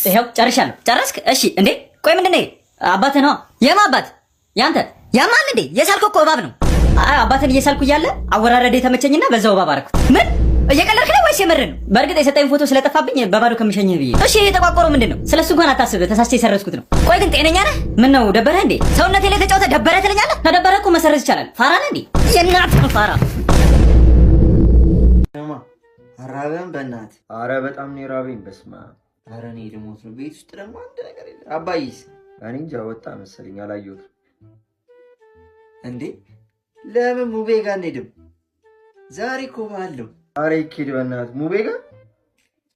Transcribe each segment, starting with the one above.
ይኸው ጨርሻለሁ። ጨረስክ? እሺ። እንዴ ቆይ ምንድን ነው ይሄ? አባትህ ነዋ። የማ አባት? ያንተ። ያማል እንዴ? የሳልከው እኮ እባብ ነው። አይ አባትን እየሳልኩ እያለ አወራረድ የተመቸኝና በዛው እባብ አደረኩት። ምን እየቀለድክ ነው ወይስ የምርህን ነው? በእርግጥ የሰጠኝ ፎቶ ስለጠፋብኝ በባዶ ከምሸኝህ ብዬ። እሺ ይሄ የተቋቆረው ምንድን ነው? ስለሱ እንኳን አታስብ፣ ተሳስቼ የሰረዝኩት ነው። ቆይ ግን ጤነኛ ነህ? ምን ነው ደበረህ እንዴ? ሰውነቴ ላይ ተጫውተህ ደበረህ ትለኛለህ? ከደበረህ እኮ መሰረዝ ይቻላል። ፋራ ነህ እንዴ? የእናትህ ፋራ። አራበም በእናትህ። አረ በጣም ነው የራበኝ። በስመ አብ። አረ እኔ ልሞት ነው። ቤት ውስጥ ደግሞ አንድ ነገር የለም። አባይስ? እኔ እንጃ ወጣ መሰለኝ አላየሁትም። እንዴ ለምን ሙቤ ጋር አንሄድም? ዛሬ እኮ በዓል ነው። አረ ይኬድ በእናትህ ሙቤ ጋር።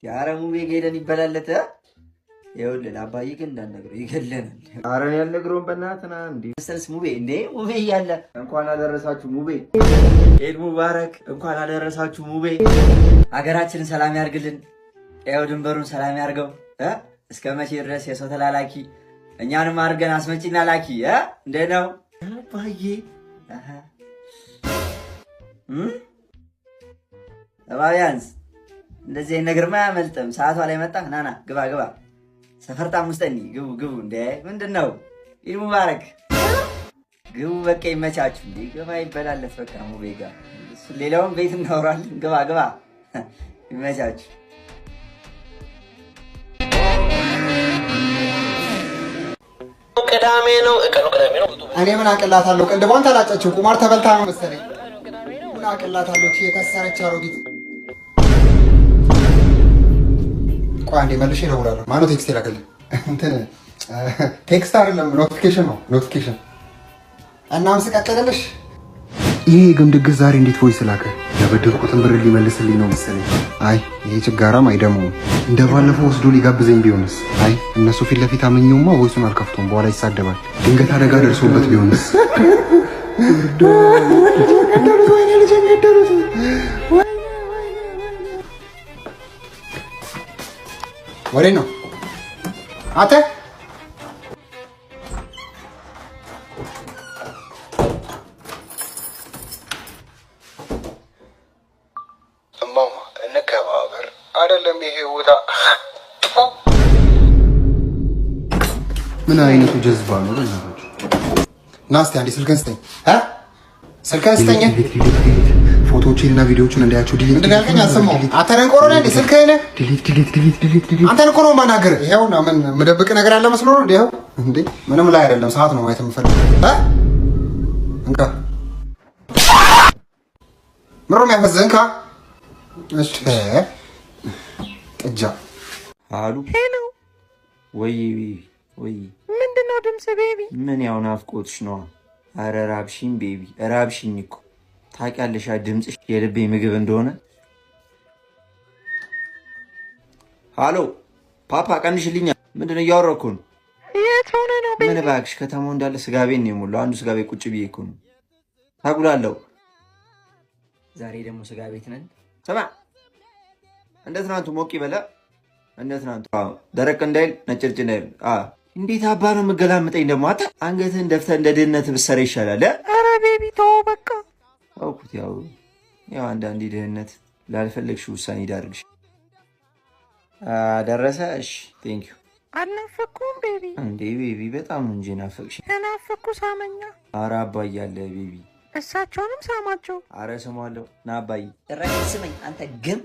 የአረ ሙቤ ጋር ሄደን ይበላለት። ይኸውልህ ለአባዬ ግን እንዳትነግረው ይገለናል። አረ እኔ አልነግረውም በእናትህ ና እንዴ። መሰልስ ሙቤ እንዴ ሙቤ እያለ እንኳን አደረሳችሁ ሙቤ። ኢድ ሙባረክ። እንኳን አደረሳችሁ ሙቤ። ሀገራችንን ሰላም ያርግልን። ያው ድንበሩን ሰላም ያርገው። እስከ መቼ ድረስ የሰው ተላላኪ እኛንም አድርገን አስመጪና ላኪ። እንዴት ነው አባዬ? ቢያንስ እንደዚህ አይነት ነገርማ አያመልጥም። ሰዓቷ ላይ መጣ። ናና ግባ ግባ። ሰፈርጣም ውስጠኒ ግቡ ግቡ። እንዴ ምንድን ነው? ኢድ ሙባረክ ግቡ። በቃ ይመቻችሁ። እንዴ ግባ ይበላለት። በቃ ሙቤ ጋር ሌላውን ቤት እናወራለን። ግባ ግባ። ይመቻችሁ። ቅዳሜ ነው ቀኑ፣ ቅዳሜ ነው። እኔ ምን አቅላታለሁ? ቅንድቧን ተላጨችው። ቁማር ተበልታ ነው መሰለኝ። ምን አቅላታለሁ? የከሰረች አሮጊት። ቆይ አንዴ መልሼ እደውላለሁ። ማነው text የላከልኝ? እንትን text አይደለም notification ነው፣ notification። እናም ስቀጥልልሽ ይሄ የግም ድግስ ዛሬ እንዴት voice ላከ? ያበደርኩትን ብር ሊመልስልኝ ነው መሰለኝ። አይ ይሄ ችጋራም አይደመውም። እንደ ባለፈው ወስዶ ሊጋብዘኝ ቢሆንስ? አይ እነሱ ፊት ለፊት አመኘውማ voice ኡን አልከፍቶም፣ በኋላ ይሳደባል። ድንገት አደጋ ደርሶበት ቢሆንስ? ወዴት ነው አንተ? እማማ እንከባበር። አይደለም ይሄ ቦታ ምን አይነቱ ጀዝባ ነው? በእናታችሁ ና እስኪ አንዴ ስልክህን ስጠኝ። ስልክህን ስጠኝ። ፎቶዎችን እና ቪዲዮዎችን እንዳያቸው delete። ምንድን ነው ያልከኝ? አልሰማሁም። አንተ ደንቆሮ ነህ እንዴ? ስልክህን delete delete delete delete delete። አንተን እኮ ነው የማናግርህ። ይኸው እና ምን የምደብቅህ ነገር አለ መስሎ ነው? ይኸው እንዴ ምንም ላይ አይደለም፣ ሰዓት ነው ማየት የምፈልገው። እንካ ምነው የሚያፈዝህ? እንካ እሺ። ጥጃ አሉ። Hello። ወይ baby፣ ወይ። ምንድነው ድምጽ baby? ምን ያው ናፍቆትሽ ነዋ። አረ ራብሽኝ baby፣ ራብሽኝ እኮ ታውቂያለሽ፣ ድምፅሽ የልቤ ምግብ እንደሆነ። ሃሎ ፓፓ ቀንሽልኛ። ምንድነው እያወራሁ እኮ ነው። የት ሆነ ነው baby? ምን እባክሽ ከተማው እንዳለ ስጋ ቤት ነው የሞላው። አንዱ ስጋ ቤት ቁጭ ብዬ እኮ ነው ታጉላለሁ። ዛሬ ደግሞ ስጋ ቤት ነን። ስማ እንደ ትናንቱ ሞቅ ይበላ። እንደ ትናንቱ ደረቅ እንዳይል ነጭርጭ እንዳይል። እንዴት አባ ነው የምገላምጠኝ ደግሞ። አንተ አንገትህን ደፍተህ እንደ ድህነት ብትሰራ ይሻላል። ኧረ baby ተወው በቃ አውኩት። ያው ያው አንዳንዴ ድህነት ላልፈለግሽው ውሳኔ ይዳርግሽ። ደረሰ። እሺ thank you። አልናፈኩም baby? እንዴ baby በጣም ነው እንጂ ናፈቅሽ። ከናፈኩ ሳመኛ። ኧረ አባዬ አለ baby። እሳቸውንም ሳማቸው። አረ ስማለሁ። ና አባዬ። ጭራሽ ስመኝ አንተ ግም።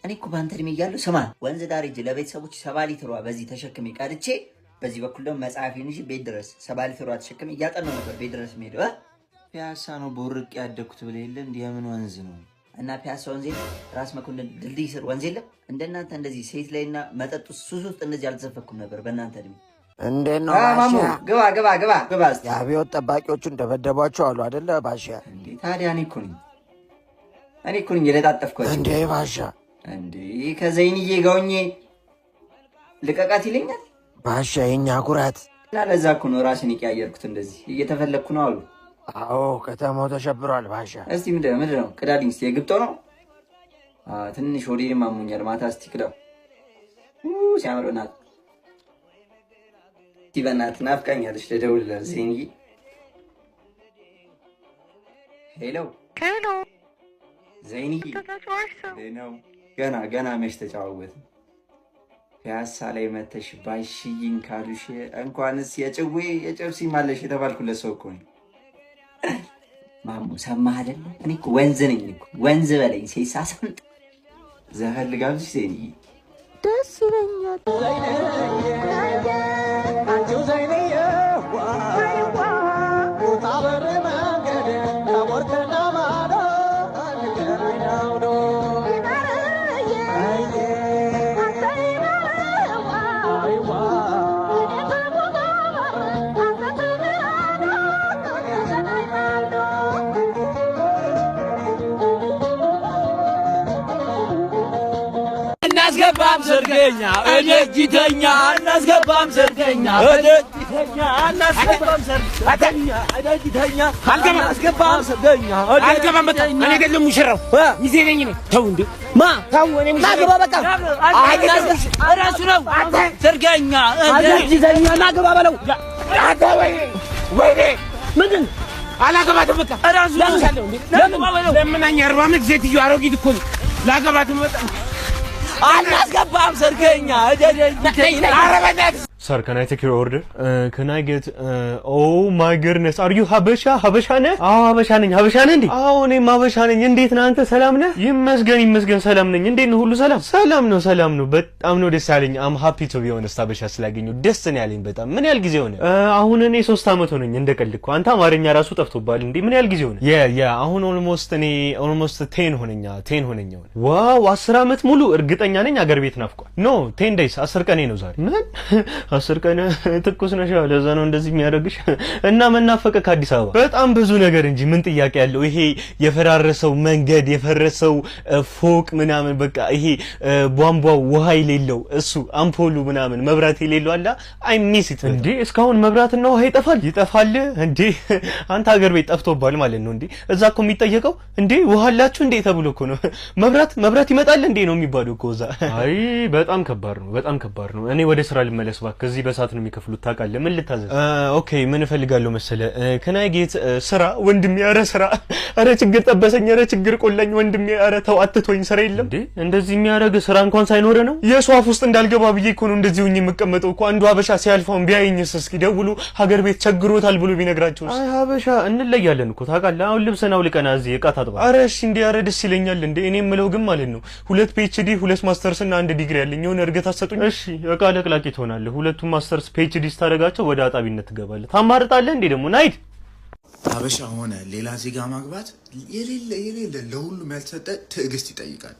እኔ እኮ በአንተ እድሜ እያለሁ ስማ ወንዝ ዳር ሂጅ ለቤተሰቦች 70 ሊትሯ በዚህ ተሸክሜ ቀድቼ በዚህ በኩል ደግሞ መጽሐፌን ይዤ ቤት ድረስ 70 ሊትሯ ተሸክሜ እያጠናሁ ነበር ቤት ድረስ የምሄደው። ፒያሳ ነው ቦርቄ ያደግኩት ብለህ የለ እንዲህ የምን ወንዝ ነው? እና ፒያሳ ወንዝ የለም? ራስ መኮንን ድልድይ ስር ወንዝ የለም? እንደናንተ እንደዚህ ሴት ላይና መጠጥ ሱስ ውስጥ እንደዚህ አልተዘፈኩም ነበር በእናንተ እድሜ። እንዴት ነው ማሙ? ባሻ? ግባ ግባ ግባ ግባ። እስኪ የአብዮት ጠባቂዎቹን ደበደቧቸው አሉ አይደለ ባሻ? እንዴ ታዲያ እኔ እኮ ነኝ እኔ እኮ ነኝ የለጣጠፍኳቸው። እንዴ ባሻ? እንዴ ከዘይንዬ ጋር ሆኜ ልቀቃት ይለኛል ባሻ የኛ ኩራት። እና ለዛ እኮ ነው ራስን የቀያየርኩት። እንደዚህ እየተፈለግኩ ነው አሉ። አዎ ከተማው ተሸብሯል ባሻ። እስቲ ምንድን ነው ቅዳልኝ እስቲ። የግብጦ ነው ትንሽ ሆዴንም አሞኛል። ማታ እስቲ ቅዳው። ሲያምር በእናትህ። እስቲ በእናትህ ናፍቃኛለች። ልደውልላት ዘይንዬ። Hello Hello ዘይንዬ። ተጫዋች ሰው ነው ገና ገና መች ተጫዋወትን። ፒያሳ ላይ መተሽ ባሽይን ካሉሽ እንኳንስ የጭዌ የጨብሲ ማለሽ የተባልኩለት ሰው እኮ ነኝ። ማሞ ሰማህ አይደለ? እኔ እኮ ወንዝ ነኝ እኮ ወንዝ በለኝ ሴት ሳሰምጥ። ዘፈን ልጋብዝሽ ዜንዬ? ደስ ይለኛል። አናስገባም ሰርገኛ እደጅተኛ አናስገባም ሰርገኛ እደጅተኛ አናስገባም ሰርገኛ እደጅተኛ አናስገባም ሰርገኛ አልገባም። በቃ እኔ አይደለም ሙሽራው ሚዜ ነኝ እኔ። ተው እንዴ ማ ተው፣ እኔ ናግባ በቃ እራሱ ነው ሰርገኛ እደጅተኛ ናግባ በለው። አንተ ወይኔ ወይኔ ምንድን አላገባትም። በቃ እራሱ ነው ለምን ለምናኝ 40 ዓመት ሴትዮ አሮጊት እኮ ነው። ላገባትም በጣም አናስገባም ሰርገኛ እደጅተኛ። ኧረ በእናትህ Sir, can I take your order? Can I get? Oh my goodness, are you ሀበሻ? ሀበሻ ነህ? አዎ ሀበሻ ነኝ። ሀበሻ ነህ እንዴ? አዎ እኔም ሀበሻ ነኝ። እንዴት ነህ አንተ? ሰላም ነህ? ይመስገን ይመስገን ሰላም ነኝ። እንዴት ነው? ሁሉ ሰላም? ሰላም ነው ሰላም ነው። በጣም ነው ደስ ያለኝ። I'm happy to be honest ሀበሻ ስላገኘሁ ደስ ነው ያለኝ በጣም። ምን ያህል ጊዜ ሆነ? አሁን እኔ 3 ዓመት ሆነኝ። እንደ ቀልድ እኮ አንተ አማርኛ ራሱ ጠፍቶብሃል እንዴ? ምን ያህል ጊዜ ሆነ? Yeah አሁን almost እኔ almost 10 ሆነኛ 10 ሆነኛ ሆነ። Wow 10 ዓመት ሙሉ እርግጠኛ ነኝ አገር ቤት ናፍቋል። No 10 days 10 ቀኔ ነው ዛሬ። ምን 10 ቀን ትኩስ ነሽ፣ ለዛ ነው እንደዚህ የሚያደርግሽ። እና መናፈቀ ከአዲስ አበባ በጣም ብዙ ነገር እንጂ ምን ጥያቄ ያለው? ይሄ የፈራረሰው መንገድ የፈረሰው ፎቅ ምናምን በቃ ይሄ ቧንቧው ውሃ የሌለው እሱ አምፖሉ ምናምን መብራት የሌለው አላ I miss it። እንዴ እስካሁን መብራትና ውሃ ይጠፋል ይጠፋል እንዴ? አንተ ሀገር ቤት ጠፍቶባል ማለት ነው እንዴ? እዛ እኮ የሚጠየቀው እንዴ ውሃ አላችሁ እንዴ ተብሎ እኮ ነው። መብራት መብራት ይመጣል እንዴ ነው የሚባለው እኮ እዛ። አይ በጣም ከባድ ነው፣ በጣም ከባድ ነው። እኔ ወደ ስራ ልመለስ እባክህ። እዚህ በሰዓት ነው የሚከፍሉት ታውቃለህ። ምን ልታዘዝ? Okay ምን እፈልጋለሁ መሰለህ? Can I get ስራ ወንድሜ። ኧረ ስራ፣ ኧረ ችግር ጠበሰኝ፣ ኧረ ችግር ቆላኝ ወንድሜ። ኧረ ተው አትቶኝ፣ ስራ የለም እንዴ? እንደዚህ የሚያደርግ ስራ እንኳን ሳይኖር ነው የሰው አፍ ውስጥ እንዳልገባ ብዬ እኮ ነው እንደዚህ ሆኜ የምቀመጠው እኮ። አንዱ ሀበሻ ሲያልፈውን ቢያየኝስ እስኪ ደውሎ ሀገር ቤት ቸግሮታል ብሎ ቢነግራቸውስ? አይ ሀበሻ እንለያለን እኮ ታውቃለህ። አሁን ልብስን አውልቀና እዚህ እቃ ታጥባለህ። ኧረ እሺ እንዴ፣ ኧረ ደስ ይለኛል እንዴ። እኔ የምለው ግን ማለት ነው 2 PhD 2 ማስተርስ እና 1 ዲግሪ ያለኝ የሆነ እርገት አትሰጡኝ? እሺ እቃ ለቅላቂ ትሆናለህ። ሁለቱም masters PhD ስታደርጋቸው ወደ አጣቢነት ትገባለህ። ታማርጣለህ እንዴ ደግሞ ናይድ። ሀበሻ ሆነ ሌላ ዜጋ ማግባት የሌለ የሌለ ለሁሉም ያልተሰጠ ትዕግስት ይጠይቃል።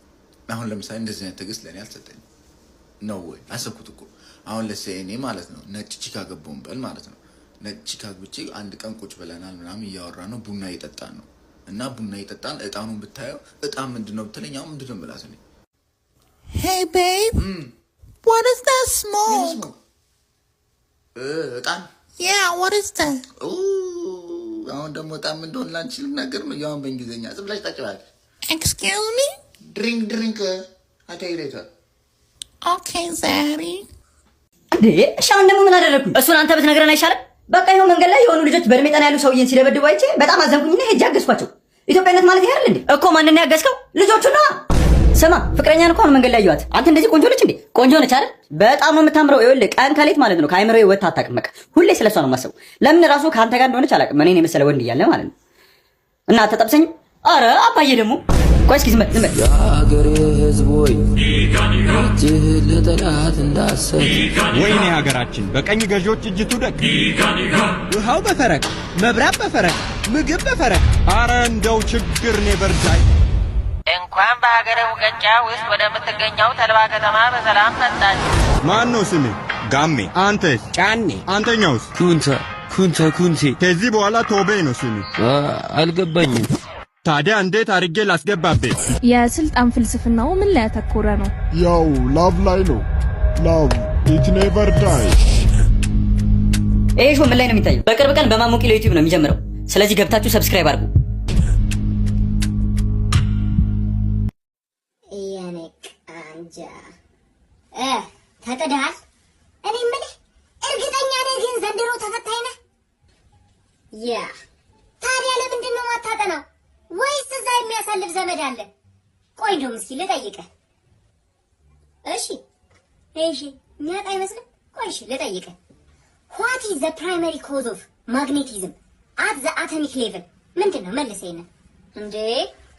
አሁን ለምሳሌ እንደዚህ አይነት ትዕግስት ለእኔ አልተሰጠኝም ነው ወይ አሰብኩት እኮ። አሁን ለምሳሌ እኔ ማለት ነው ነጭ chick አገባውን በል ማለት ነው። ነጭ chick አግብቼ አንድ ቀን ቁጭ ብለናል ምናምን እያወራን ነው፣ ቡና እየጠጣን ነው እና ቡና እየጠጣን እጣኑን ብታየው እጣን ምንድን ነው ብትለኝ አሁን ምንድን ነው የምላት እኔ? Hey babe, what is that smoke? እጣን? Yeah, what is that? አሁን ደግሞ እጣን ምን እንደሆነ ላንቺ ልናገር ነው። ያው በእንግሊዝኛ ዝም ብለሽ ታጭባለሽ። Excuse me? Drink drink አታይሬታ። Okay, Zaddy. እንዴ እሺ አሁን ደግሞ ምን አደረግኩኝ? እሱን አንተ ብትነግረን አይሻልም? በቃ ይኸው መንገድ ላይ የሆኑ ልጆች በእድሜ ጠና ያሉ ሰውዬን ሲደበድቡ አይቼ በጣም አዘንኩኝና ሄጄ አገዝኳቸው። ኢትዮጵያነት ማለት ይሄ አይደል እንዴ? እኮ ማንን ነው ያገዝከው? ልጆቹን ነዋ። ስማ ፍቅረኛን እኮ አሁን መንገድ ላይ አየኋት። አንተ እንደዚህ ቆንጆ ነች እንዴ? ቆንጆ ነች አይደል? በጣም ነው የምታምረው። ይኸውልህ ቀን ከሌት ማለት ነው ከአይምሮዬ ወጥታ አታውቅም። በቃ ሁሌ ስለሷ ነው የማስበው። ለምን ራሱ ከአንተ ጋር እንደሆነች አላውቅም። እኔን የመሰለ ወንድ እያለ ማለት ነው። እና አትጠብሰኝም? አረ አባዬ ደግሞ ቆይ እስኪ ዝም በል ዝም በል። የሀገሬ ሕዝብ ሆይ እጅህን ለጠላት እንዳሰጥ። ወይኔ ሀገራችን በቀኝ ገዢዎች እጅ ትውደቅ። ውሃው በፈረቅ፣ መብራት በፈረቅ፣ ምግብ በፈረቅ። አረ እንደው ችግር never die። እንኳን በሀገረ ሙቀጫ ውስጥ ወደምትገኘው ተልባ ከተማ በሰላም መጣች። ማን ነው ስሜ? ጋሜ። አንተስ? ጫኔ። አንተኛውስ? ኩንታ ኩንታ ኩንቴ። ከዚህ በኋላ ቶቤ ነው ስሜ። አልገባኝም። ታዲያ እንዴት አድርጌ ላስገባበት? የስልጣን ፍልስፍናው ምን ላይ ያተኮረ ነው? ያው love ላይ ነው። Love it never die። ይሄ show ምን ላይ ነው የሚታየው? በቅርብ ቀን በማሞቂሎ ዩቲዩብ ነው የሚጀምረው። ስለዚህ ገብታችሁ subscribe አድርጉ። የኔ ቃንጃ ተጥደሃል። እኔ የምልህ እርግጠኛ ነህ ግን ዘንድሮ ተፈታኝ ነህ? Yeah ታዲያ ለምንድን ነው ማታጠናው? ወይስ እዛ የሚያሳልፍ ዘመድ አለ? ቆይ እንደውም እስኪ ልጠይቅህ። እሺ እሺ። እሺ የሚያውቅ አይመስልም። ቆይ እሺ ልጠይቅህ። What is the primary cause of magnetism at the atomic level? ምንድን ነው? መልስ ይሄንን። እንዴ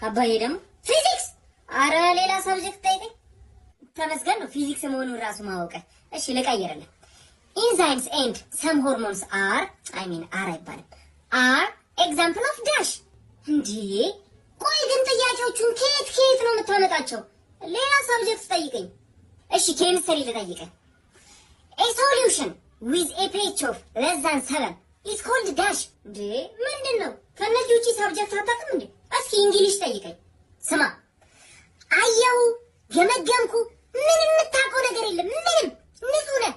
አባዬ ደግሞ ፊዚክስ። አረ ሌላ subject ጠይቀኝ። ተመስገን ነው ፊዚክስ መሆኑን ራሱ ማወቅ። እሺ ልቀይርልህ። Enzymes and some hormones are, I mean, are አይባልም፣ are example of dash። እንዴ ቆይ ግን ጥያቄዎቹን ከየት ከየት ነው የምታመጣቸው? ሌላ subject ጠይቀኝ። እሺ ኬሚስትሪ ልጠይቅህ። A solution with a pH of less than 7 is called dash። እንዴ ምንድን ነው? ከእነዚህ ውጪ subject አታውቅም እንዴ? እስኪ English ጠይቀኝ። ስማ አየው ገመገምኩ፣ ምንም የምታውቀው ነገር የለም። ምንም ንጹህ ነህ።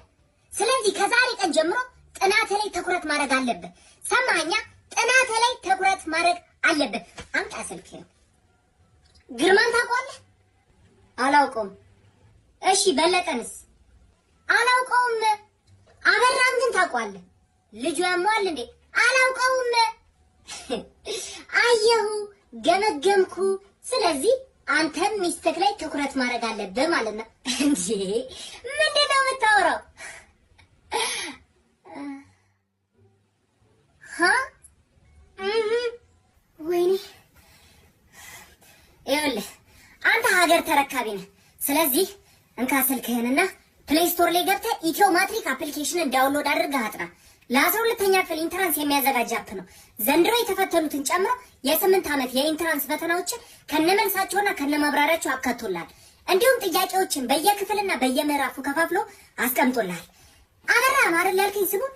ስለዚህ ከዛሬ ቀን ጀምሮ ጥናት ላይ ትኩረት ማድረግ አለብህ። ሰማኸኛ? ጥናት ላይ ትኩረት ማድረግ አለብህ። አምጣ ስልክህን። ግርማን ታውቀዋለህ? አላውቀውም። እሺ በለጠንስ? አላውቀውም። አበራን ግን ታውቀዋለህ? ልጁ ያመዋል እንዴ? አላውቀውም። አየሁ ገመገምኩ። ስለዚህ አንተም ሚስትህ ላይ ትኩረት ማድረግ አለብህ ማለት ነው። እንዴ ምንድን ነው የምታወራው? ወይኔ ይኸውልህ አንተ ሀገር ተረካቢ ነህ። ስለዚህ እንካ ስልክህንና Play Store ላይ ገብተህ ኢትዮ ማትሪክ application ን download አድርገህ አጥና። ለ12ኛ ክፍል entrance የሚያዘጋጅ app ነው። ዘንድሮ የተፈተኑትን ጨምሮ የ8 ዓመት የ entrance ፈተናዎችን ከነመልሳቸውና ከነማብራሪያቸው አካቶልሃል። እንዲሁም ጥያቄዎችን በየክፍልና በየምዕራፉ ከፋፍሎ አስቀምጦልሃል። አበራ አይደል ያልከኝ ስሙን?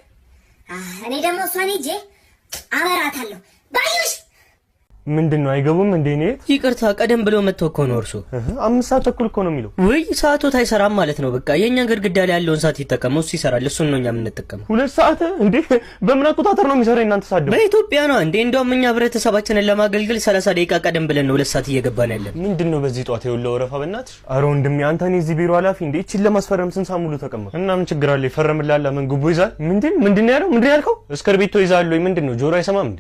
እኔ ደግሞ እሷን ሄጄ አበራታለሁ። ባዩሽ ምንድነው አይገቡም እንዴ? እኔ ይቅርታ ቀደም ብሎ መጥቶ እኮ ነው እርሱ። 5 ሰዓት ተኩል እኮ ነው የሚለው። ውይ ሰዓቱ አይሰራም ማለት ነው። በቃ የኛ ግድግዳ ላይ ያለውን ሰዓት ይጠቀመው፣ እሱ ይሰራል። እሱን ነው እኛ የምንጠቀመው። 2 ሰዓት እንዴ? በምን አቆጣጠር ነው የሚሰራ እናንተ ሰዓት? በኢትዮጵያ ነው እንዴ? እንደውም እኛ ህብረተሰባችንን ለማገልገል 30 ደቂቃ ቀደም ብለን ነው 2 ሰዓት እየገባን ያለን። ምንድነው በዚህ ጧት የውለው ወረፋ? በእናትሽ ኧረ ወንድሜ አንተ እኔ እዚህ ቢሮ ኃላፊ እንዴ እቺን ለማስፈረም ስንት ሰዓት ሙሉ ተቀመጥኩ። እና ምን ችግር አለ? ይፈረምላል። ምን ጉቦ ይዛል? ምንድን ያለው? ምንድን ያልከው? እስክርቢቶ ይዛል ወይ ምንድነው? ጆሮ አይሰማም እንዴ?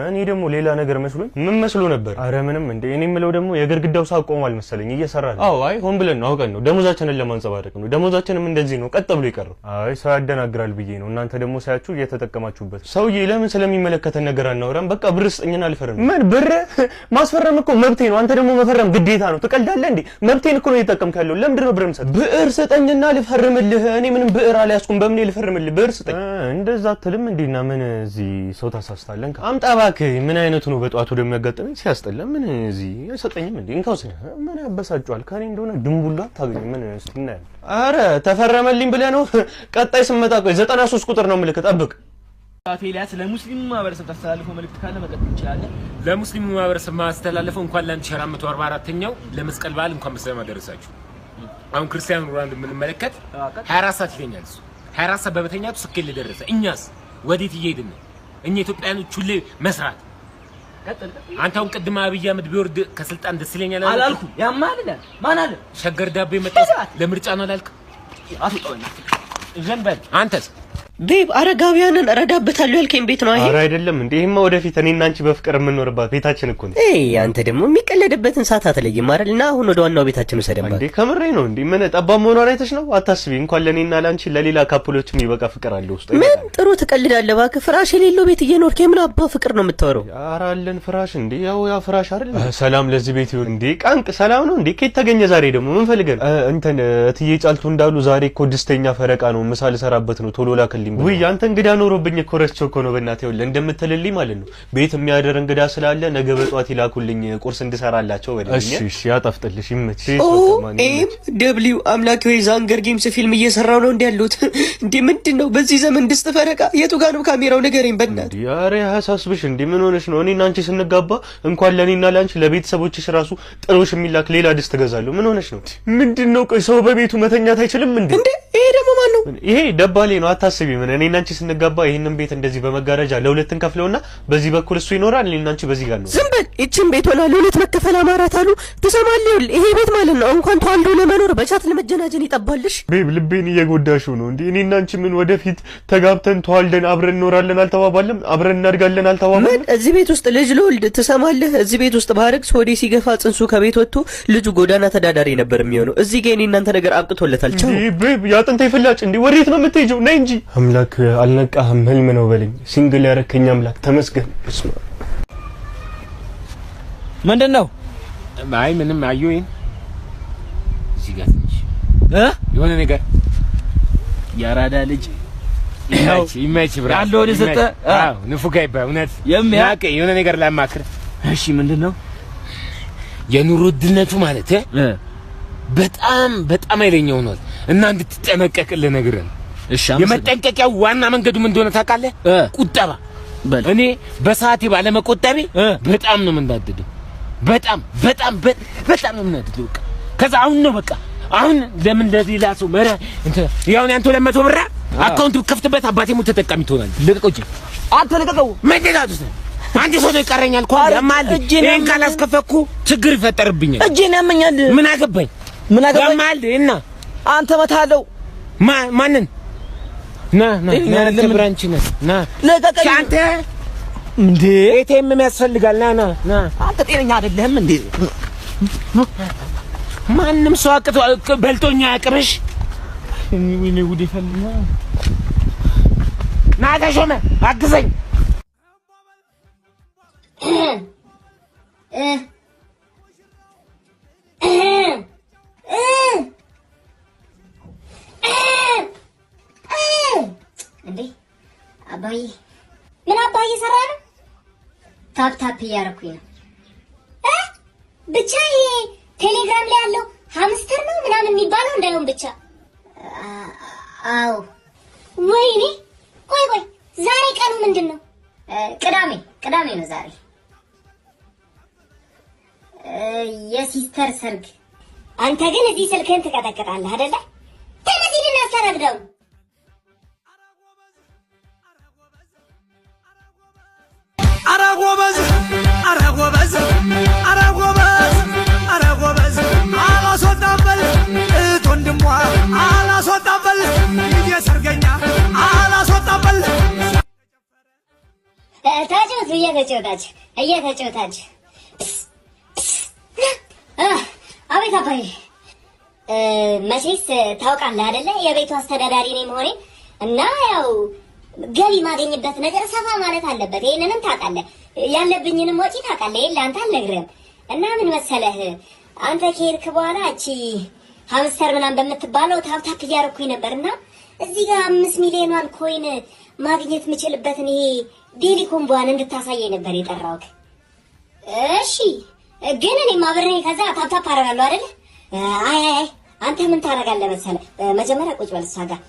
እኔ ደግሞ ሌላ ነገር መስሎኝ ምን መስሎ ነበር? አረ ምንም እንዴ። እኔ የምለው ደግሞ የግርግዳው ሰዓት ቆሟል መሰለኝ እየሰራ ነው። አዎ አይ ሆን ብለን ነው አውቀን ነው፣ ደሞዛችንን ለማንጸባረቅ ነው። ደሞዛችንም እንደዚህ ነው ቀጥ ብሎ ይቀረው። አይ ሰው ያደናግራል ብዬ ነው። እናንተ ደግሞ ሳያችሁ እየተጠቀማችሁበት። ሰውዬ ለምን ስለሚመለከተን ነገር አናወራም? በቃ ብር ስጠኝና አልፈርም። ምን ብር? ማስፈረም እኮ መብቴ ነው። አንተ ደግሞ መፈረም ግዴታ ነው። ትቀልዳለህ እንዴ? መብቴን እኮ ነው እየተጠቀምክ ያለው። ለምንድን ነው ብር የምሰጥህ? ብዕር ስጠኝና ልፈርምልህ። እኔ ምንም ብዕር አልያዝኩም። በምን ልፈርምልህ? ብዕር ስጠኝ። እንደዛ አትልም እንዴና ምን እዚህ ሰው ታሳስታለህ? አምጣ እባክህ። ምን አይነቱ ነው በጧቱ ደግሞ ያጋጠመኝ? ሲያስጠላ። ምን እዚህ አይሰጠኝም እንዴ? እንካውስ ምን ያበሳጫል? ከኔ እንደሆነ ድንቡላ አታገኝም። ምን እስቲ እናያለን። አረ ተፈረመልኝ ብለህ ነው? ቀጣይ ስመጣ ቆይ 93 ቁጥር ነው ምልክት ጠብቅ። አቶ ኤልያስ ለሙስሊሙ ማህበረሰብ ታስተላልፈው መልእክት ካለ መቀጠል እንችላለን። ለሙስሊሙ ማህበረሰብ ማስተላለፈው እንኳን ለ1444ኛው ለመስቀል በዓል እንኳን በሰላም አደረሳችሁ። አሁን ክርስቲያኖ ሮናልዶ የምንመለከት 24 ሰዓት ይተኛል እሱ። 24 ሰዓት በመተኛቱ ስኬት ለደረሰ እኛስ ወዴት እየሄድን ነው? እኛ ኢትዮጵያኖች ሁሌ መስራት አንተ አሁን ቅድም አብይ አህመድ ቢወርድ ከስልጣን ደስ ይለኛል አላልኩም? ያማል አለ ማን አለ? ሸገር ዳቦ የመጣው ለምርጫ ነው አላልክም? አትወጣውና ዘንበል አንተስ babe አረጋውያንን እረዳበታለሁ ያልከኝ ቤት ነው ይሄ? ኧረ አይደለም እንዴ፣ ይሄማ ወደፊት እኔና አንቺ በፍቅር የምንኖርባት ቤታችን እኮ ነው። ኤይ አንተ ደግሞ የሚቀለድበትን ሰዓት አትለይም አይደል? እና አሁን ወደ ዋናው ቤታችን ውሰደን እንዴ። ከምሬ ነው እንዴ? ምን ጠባብ መሆኗን አይተሽ ነው? አታስቢ፣ እንኳን ለኔና ለአንቺ ለሌላ couple ኦችም ይበቃ ፍቅር አለ ውስጥ። ምን ጥሩ ትቀልዳለህ እባክህ። ፍራሽ የሌለው ቤት እየኖርክ የምን አባ ፍቅር ነው የምታወራው? ኧረ አለን ፍራሽ እንዴ። ያው ያ ፍራሽ አይደል? ሰላም ለዚህ ቤት ይሁን እንዴ። ቃንቅ ሰላም ነው እንዴ? ከየት ተገኘ ዛሬ ደግሞ ምን ፈልገን? እንትን እትዬ ጫልቱ እንዳሉ ዛሬ እኮ ድስተኛ ፈረቃ ነው፣ ምሳ ልሰራበት ነው፣ ቶሎ ላክልኝ። ውይ አንተ እንግዳ ኖሮብኝ እኮ ረስቼው እኮ ነው። በእናትህ ይኸውልህ እንደምትልልኝ ማለት ነው ቤት የሚያደር እንግዳ ስላለ ነገ በጧት ይላኩልኝ ቁርስ እንድሰራላቸው በለኝ። እሺ እሺ፣ ያጣፍጥልሽ፣ ይመችሽ። OMW አምላኬ ወይ Hunger Games ፊልም እየሰራው ነው እንዴ ያሉት? እንዴ ምንድነው በዚህ ዘመን ድስት ፈረቃ? የቱ ጋር ነው ካሜራው? ንገረኝ በእናትህ። ኧረ አያሳስብሽ እንዴ ምን ሆነሽ ነው? እኔና አንቺ ስንጋባ እንኳን ለኔና ለአንቺ ለቤተሰቦችሽ ራሱ ጥሎሽ የሚላክ ሌላ ድስት እገዛለሁ። ምን ሆነሽ ነው? ምንድነው? ቆይ ሰው በቤቱ መተኛት አይችልም እንዴ? እንዴ ይሄ ደግሞ ማን ነው? ይሄ ደባሌ ነው፣ አታስቢ። ምን እኔና አንቺ ስንጋባ ይሄንን ቤት እንደዚህ በመጋረጃ ለሁለት እንከፍለውና በዚህ በኩል እሱ ይኖራል፣ እኔና አንቺ በዚህ ጋር ነው። ዝም በል። ይችን ቤት ሆና ለሁለት መከፈል አማራት አሉ። ትሰማለህ? ይኸውልህ ይሄ ቤት ማለት ነው እንኳን ተዋልዶ ለመኖር በ chat ለመጀናጀን ይጠባልሽ። Babe ልቤን እየጎዳሽው ነው እንዴ? እኔና አንቺ ምን ወደፊት ተጋብተን ተዋልደን አብረን እንኖራለን አልተባባልንም? አብረን እናድጋለን አልተባባልንም? ምን እዚህ ቤት ውስጥ ልጅ ልወልድ ትሰማለህ? እዚህ ቤት ውስጥ ባረግዝ ሆዴ ሲገፋ ጽንሱ ከቤት ወጥቶ ልጁ ጎዳና ተዳዳሪ ነበር የሚሆነው። እዚህ ጋር የእኔ እናንተ ነገር አብቅቶለታል። ቻው። እንዴ babe የአጥንቴ ፍላጭ እንዴ ወዴት ነው የምትሄጂው? ነይ እንጂ። አምላክ አልነቃህም፣ ህልም ነው በለኝ። Single ያረከኝ አምላክ ተመስገን። በስመ አብ። ምንድን ነው? አይ ምንም። አየሁ ይሄን እዚህ ጋር ትንሽ የሆነ ነገር የአራዳ ልጅ ይመች ብራ ያለውን የሰጠ አዎ ንፉግ አይባልም። እውነት ናቀ የሆነ ነገር ላማክር። እሺ ምንድን ነው? የኑሮ ውድነቱ ማለት በጣም በጣም ኃይለኛ ሆኗል እና እንድትጠነቀቅልህ ነግሬህ ነው። እሺ የመጠንቀቂያው ዋና መንገዱ ምን እንደሆነ ታውቃለህ? ቁጠባ። እኔ በሰዓቴ ባለመቆጠቤ በጣም ነው የምናደደው። በጣም በጣም በጣም ነው የምናደደው። በቃ ከዛ አሁን ነው በቃ አሁን ለምን ለሌላ ሰው መረ እንትን ያው ያንተ 200 ብር account ብከፍትበት አባቴ ሙት ተጠቃሚ ትሆናለህ። ልቀቀው እጄን። አንተ ልቀቀው። ምንድን ነው አንድ ሰው ነው ይቀረኛል እኮ ያማል። ይሄን ካላስከፈኩ ችግር ይፈጠርብኛል። እጄን ያመኛል። ምን አገባኝ? ምን አገባኝ? ያማል እና አንተ መታለው። ማንን? ና ና ና branch ነህ ና ልቀቀኝ። አንተ እንዴ ATM ያስፈልጋል። ና ና ና አንተ ጤነኛ አይደለህም እንዴ? ማንም ሰው አቅቶ በልቶኛ አያውቅምሽ። ወይኔ ጉዴ ፈላ። ና ተሾመ አግዘኝ። እንዴ አባዬ ምን አባዬ ሰራ ነው? Tap tap እያደረኩኝ ነው። ብቻ ይሄ ቴሌግራም ላይ ያለው hamster ነው ምናምን የሚባለው እንዳይሆን ብቻ። አዎ ወይኔ ቆይ ቆይ ዛሬ ቀኑ ምንድን ነው? ቅዳሜ ቅዳሜ ነው ዛሬ። የ sister ሰርግ። አንተ ግን እዚህ ስልክህን ትቀጠቅጣለህ አይደለ? ተነስ ሂድና አስተናግደው። ኧረ ጎበዝ ኧረ ጎበዝ ኧረ ጎበዝ ኧረ ጎበዝ አላስወጣም በል እህት ወንድሟ አላስወጣም በል ልጄ ሰርገኛ አላስወጣም በል። ተጫወቱ እየተጫወታችሁ እየተጫወታችሁ። አቤት አባዬ። መቼስ ታውቃለህ አይደለ የቤቱ አስተዳዳሪ እኔ መሆኔን እና ያው ገቢ ማገኝበት ነገር ሰፋ ማለት አለበት። ይሄንንም ታውቃለህ፣ ያለብኝንም ወጪ ታውቃለህ። ይሄን ለአንተ አልነግርህም። እና ምን መሰለህ አንተ ከሄድክ በኋላ እቺ hamster ምናምን በምትባለው tap tap እያደረኩኝ ነበርና እዚህ ጋር 5 ሚሊዮኗን coin ማግኘት የምችልበትን ይሄ daily combo ዋን እንድታሳየኝ ነበር የጠራሁት። እሺ ግን እኔም አብሬ ከዛ tap tap አደርጋለሁ አይደለ? አይ አይ አንተ ምን ታደርጋለህ መሰለህ፣ መጀመሪያ ቁጭ በል እሷ ጋር።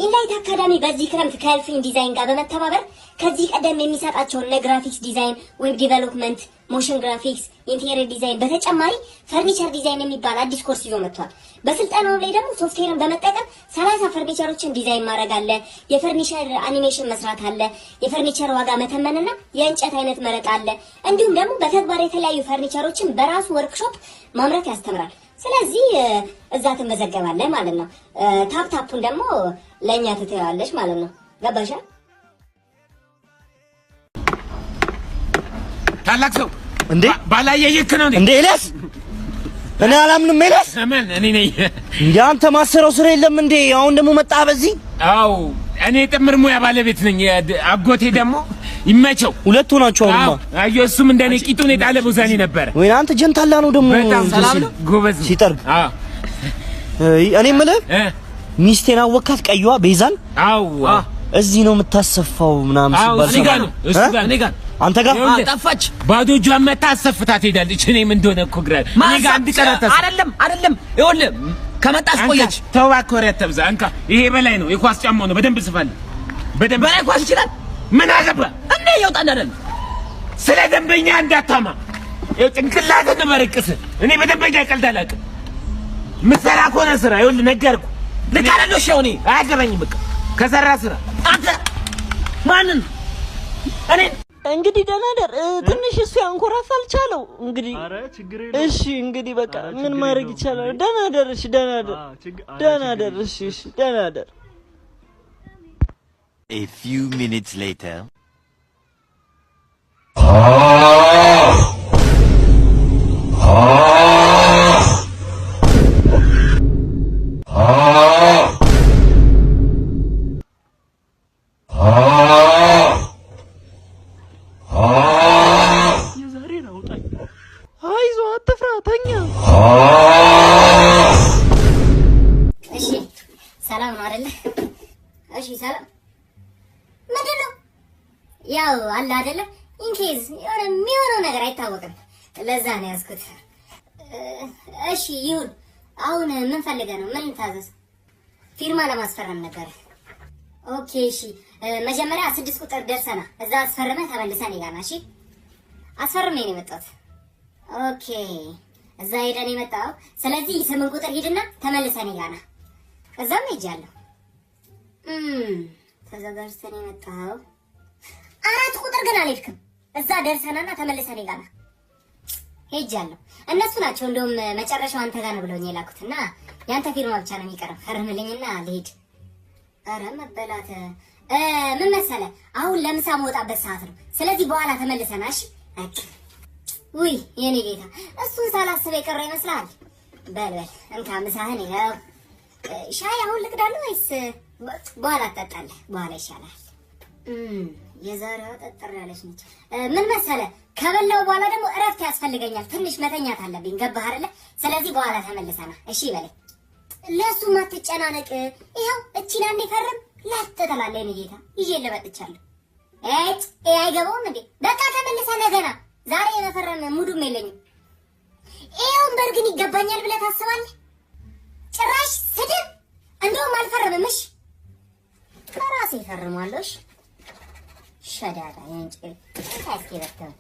ኢንላይት አካዳሚ በዚህ ክረምት ከኤልፊን ዲዛይን ጋር በመተባበር ከዚህ ቀደም የሚሰጣቸውን ለ graphics design፣ web development፣ motion graphics፣ interior design በተጨማሪ furniture design የሚባል አዲስ ኮርስ ይዞ መጥቷል። በስልጠናው ላይ ደግሞ ሶፍትዌርን በመጠቀም 30 ፈርኒቸሮችን ዲዛይን ማድረግ አለ፣ የ furniture animation መስራት አለ፣ የፈርኒቸር ዋጋ መተመንና የእንጨት አይነት መረጣ አለ። እንዲሁም ደግሞ በተግባር የተለያዩ ፈርኒቸሮችን በራሱ ወርክሾፕ ማምረት ያስተምራል። ስለዚህ እዛ ትመዘገባለህ ማለት ነው። Tap tap ኡን ደግሞ ለኛ ትተዋለሽ ማለት ነው። ገባሽ? ታላቅ ሰው እንዴ ባላየይክ ነው እንዴ? ኤልያስ እኔ አላምንም። ኤልያስ ምን እኔ ነኝ እንዴ? አንተ ማሰረው ስራ የለም እንዴ? አሁን ደግሞ መጣ በዚህ? አዎ እኔ ጥምር ሙያ ባለቤት ነኝ። አጎቴ ደግሞ ይመቸው። ሁለቱ ናቸው አሁንማ። አየሁ እሱም እንደኔ ቂጡን የጣለ ቦዛኔ ነበረ። ወይ አንተ ጀንታላ ነው ደግሞ በጣም ሰላም ነው፣ ጎበዝ ነው ሲጠርግ። አዎ እኔ የምልህ ሚስቴን አወካት? ቀይዋ ቤዛን? አዎ እዚህ ነው የምታሰፋው ምናምን ሲባል እኔ ጋር ነው እሱ ጋር እኔ ጋር አንተ ጋር ጠፋች። ባዶ እጇን መታ አሰፍታ ትሄዳለች። እኔም እንደሆነ እኮ ግራ እኔ ጋር አንድ ቀን አታሰፋ። አይደለም አይደለም፣ ይኸውልህ ከመጣች ቆየች። ተው እባክህ ወሬ አታብዛ። እንካ ይሄ በላይ ነው፣ የኳስ ጫማው ነው። በደንብ ስፋልህ። በደንብ በላይ ኳስ ይችላል። ምን አገባ እንዴ? ይወጣል አይደል? ስለ ደንበኛ እንዳታማ። ይኸው ጭንቅላትህን ነው በርቅስህ። እኔ በደንበኛ ቀልድ አላውቅም። የምትሰራ ከሆነ ስራ። ይኸውልህ ነገርኩህ። ልክ አይደለሁ። እሺ አሁን አያገባኝም። በቃ ከሰራ ስራ አንተ ማንን እኔ እንግዲህ ደህና ደር። ትንሽ እሱ ያንኮራፋል፣ ቻለው እንግዲህ። እሺ እንግዲህ በቃ ምን ማድረግ ይቻላል? ደህና ደር። እሺ ደህና ደር፣ ደህና ደር። እሺ እሺ፣ ደህና ደር። A few minutes later. የዛሬን አውጣኝ። አይዞህ አትፍራ፣ ተኛ። እሺ ሰላም ነው አይደለ? እሺ ሰላም። ምንድን ነው ያው አለ አይደለ? In case የሆነ የሚሆነው ነገር አይታወቅም። ለዛ ነው ያዝኩት። እሺ ይሁን። አሁን ምን ፈልገህ ነው? ምን ልታዘዝ? ፊርማ ለማስፈረም ነበር። Okay እሺ። መጀመሪያ 6 ቁጥር ደርሰና እዛ አስፈርመህ ተመልሰህ እኔ ጋር ና። እሺ አስፈርሜ ነው የመጣሁት። Okay እዛ ሄደን የመጣው። ስለዚህ 8 ቁጥር ሂድና ተመልሰህ እኔ ጋር ና። እዛም ሄጃለሁ። ተዘጋጅተን የመጣው 4 ቁጥር ግን አልሄድክም። እዛ ደርሰናና ተመልሰን እኔ ጋር ና። ሄጃለሁ። እነሱ ናቸው እንደውም መጨረሻው አንተ ጋር ነው ብለውኝ የላኩትና ያንተ ፊርማ ብቻ ነው የሚቀረው። ፈርምልኝና ልሂድ። ኧረ መበላት ምን መሰለህ፣ አሁን ለምሳ መውጣበት ሰዓት ነው። ስለዚህ በኋላ ተመልሰና። እሺ በቃ። ውይ የኔ ጌታ፣ እሱን ሳላስብ የቀረ ይመስልሃል? በል በል እንካ ምሳህን ይኸው። ሻይ አሁን ልቅዳለሁ ወይስ በኋላ ትጠጣለህ? በኋላ ይሻላል። የዛሬዋ ጠጠር ያለች ነች። ምን መሰለህ፣ ከበላው በኋላ ደግሞ እረፍት ያስፈልገኛል። ትንሽ መተኛት አለብኝ። ገባህ አይደለ? ስለዚህ በኋላ ተመልሰና። እሺ በለኝ። ለእሱም አትጨናነቅ። ይኸው እቺን አንዴ ፈርም ላጥ ትላለህ። የኔ ጌታ ይዤ ልመጥቻለሁ። እጭ ይሄ አይገባውም እንዴ? በቃ ተመልሰህ ገና ዛሬ የመፈረም ሙዱም የለኝም። ይሄ ወንበር ግን ይገባኛል ብለህ ታስባለህ? ጭራሽ ስድብ። እንደውም አልፈርምም። እሺ ከራሴ እፈርማለሁ። እሺ ሸዳዳ የእንጭ እስኪ በርተው